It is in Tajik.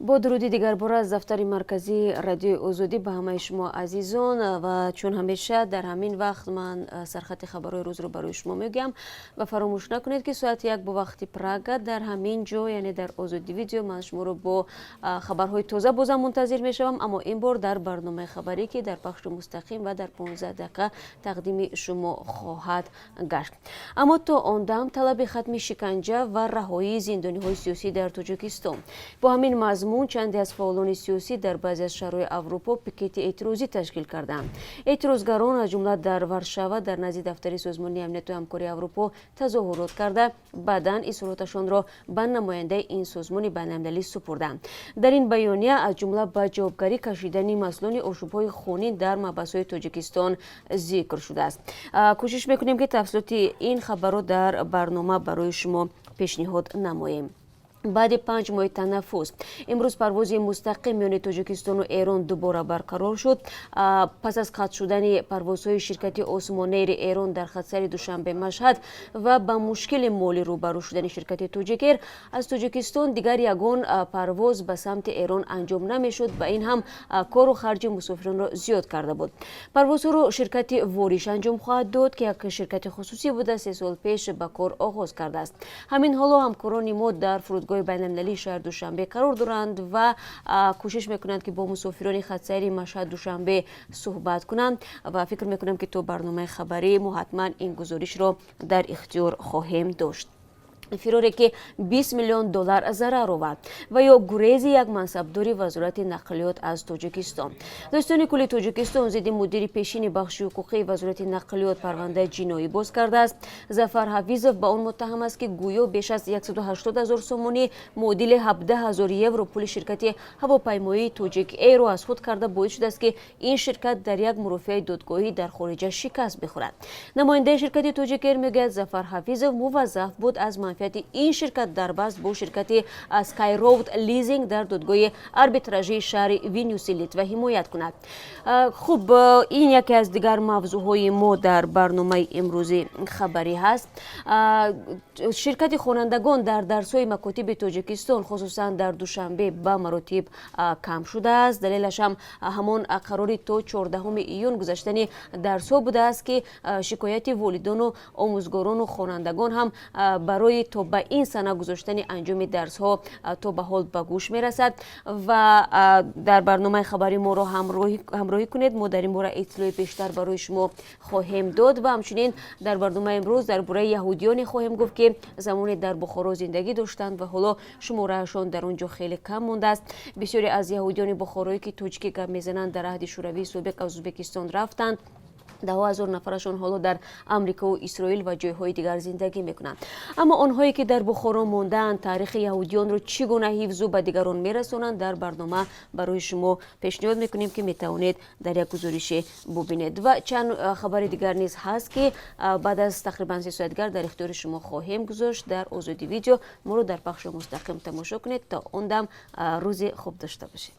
Бо дуруди дигарбора аз дафтари марказии Радиои Озодӣ ба ҳамаи шумо азизон. Ва чун ҳамеша дар ҳамин вақт ман сархати хабарҳои рӯзро барои шумо мегӯям. Ва фаромӯш накунед, ки соати 1 бо вақти Прага дар ҳамин ҷо, яъне дар Озодӣ Видео, ман шуморо бо хабарҳои тоза бозам мунтазир мешавам, аммо ин бор дар барномаи хабарӣ, ки дар пахши мустақим ва дар 15 дақиқа тақдими шумо хоҳад гашт. Аммо то он дам, талаби хатми шиканҷа ва раҳоии зиндониҳои сиёсӣ дар Тоҷикистон. Бо ҳамин мазмун чанде аз фаъолони сиёсӣ дар баъзе аз шаҳрҳои Аврупо пикети эътирозӣ ташкил карданд. Эътирозгарон, аз ҷумла дар Варшава, дар назди дафтари Созмони Амнияту Ҳамкории Аврупо тазоҳурот карда, баъдан изҳороташонро ба намояндаи ин созмони байналмилалӣ супурданд. Дар ин баёния, аз ҷумла, ба ҷавобгарӣ кашидани масъулони ошӯбҳои хунин дар маҳбасҳои Тоҷикистон зикр шудааст. Кӯшиш мекунем, ки тафсилоти ин хабарро дар барнома барои шумо пешниҳод намоем. Баъди 5 моҳи танаффус имрӯз парвози мустақим миёни Тоҷикистону Эрон дубора барқарор шуд. Пас аз қатъ шудани парвозҳои ширкати Осмонэйри Эрон дар хатсайри Душанбе Машҳад ва ба мушкили молӣ рӯбарӯ шудани ширкати Тоҷикэр, аз Тоҷикистон дигар ягон парвоз ба самти Эрон анҷом намешуд ва ин ҳам кору харҷи мусофиронро зиёд карда буд. Парвозҳоро ширкати Вориш анҷом хоҳад дод, ки як ширкати хусусӣ буда, 3 сол пеш ба кор оғоз кардааст. Ҳамин ҳоло ҳамкорони мо дар фурудгоҳи байналмилалии шаҳри Душанбе қарор доранд ва кӯшиш мекунанд, ки бо мусофирони хатсайри Машҳад Душанбе суҳбат кунанд. Ва фикр мекунам, ки то барномаи хабарӣ мо ҳатман ин гузоришро дар ихтиёр хоҳем дошт. Фироре, ки 20 миллион доллар зарар овард, ва ё гурези як мансабдори Вазорати нақлиёт аз Тоҷикистон. Додситони кулли Тоҷикистон зидди мудири пешини бахши ҳуқуқии Вазорати нақлиёт парвандаи ҷиноӣ боз кардааст. Зафар Ҳафизов ба он муттаҳам аст, ки гӯё беш аз 180 ҳазор сомонӣ, муодили 17 ҳазор евро, пули ширкати ҳавопаймоии Тоҷик Эйрро аз худ карда, боис шудааст, ки ин ширкат дар як мурофиаи додгоҳӣ дар хориҷа шикаст бихӯрад. Намояндаи ширкати Тоҷик Эйр мегӯяд, Зафар Ҳафизов муваззаф буд аз манфиати ин ширкат дар баҳс бо ширкати Skyroad Leasing дар додгоҳи арбитражии шаҳри Вилнюси Литва ҳимоят кунад. Хуб, ин яке аз дигар мавзӯъҳои мо дар барномаи имрӯзи хабарӣ ҳаст. Ширкати хонандагон дар дарсҳои макотиби Тоҷикистон, хусусан дар Душанбе, ба маротиб кам шудааст. Далелаш ҳам ҳамон қарори то 14 июн гузаштани дарсҳо будааст, ки шикояти волидону омӯзгорону хонандагон ҳам барои то ба ин сана гузоштани анҷоми дарсҳо то ба ҳол ба гӯш мерасад. Ва дар барномаи хабари моро ҳамроҳӣ кунед, мо дар ин бора иттилои бештар барои шумо хоҳем дод. Ва ҳамчунин дар барномаи имрӯз дар бораи яҳудиёне хоҳем гуфт, ки замоне дар Бухоро зиндагӣ доштанд ва ҳоло шумораашон дар он ҷо хеле кам мондааст. Бисёре аз яҳудиёни бухороӣ, ки тоҷикӣ гап мезананд, дар аҳди Шӯравии собиқ аз Ӯзбекистон рафтанд. Даҳо ҳазор нафарашон ҳоло дар Амрикоу Исроил ва ҷойҳои дигар зиндагӣ мекунанд. Аммо онҳое, ки дар Бухоро мондаанд, таърихи яҳудиёнро чӣ гуна ҳифзу ба дигарон мерасонанд, дар барнома барои шумо пешниҳод мекунем, ки метавонед дар як гузорише бубинед. Ва чанд хабари дигар низ ҳаст, ки баъд аз тақрибан 3 соат дигар дар ихтиёри шумо хоҳем гузошт. Дар Озодӣ Видео моро дар пахши мустақим тамошо кунед. То он дам рӯзи хуб дошта бошед.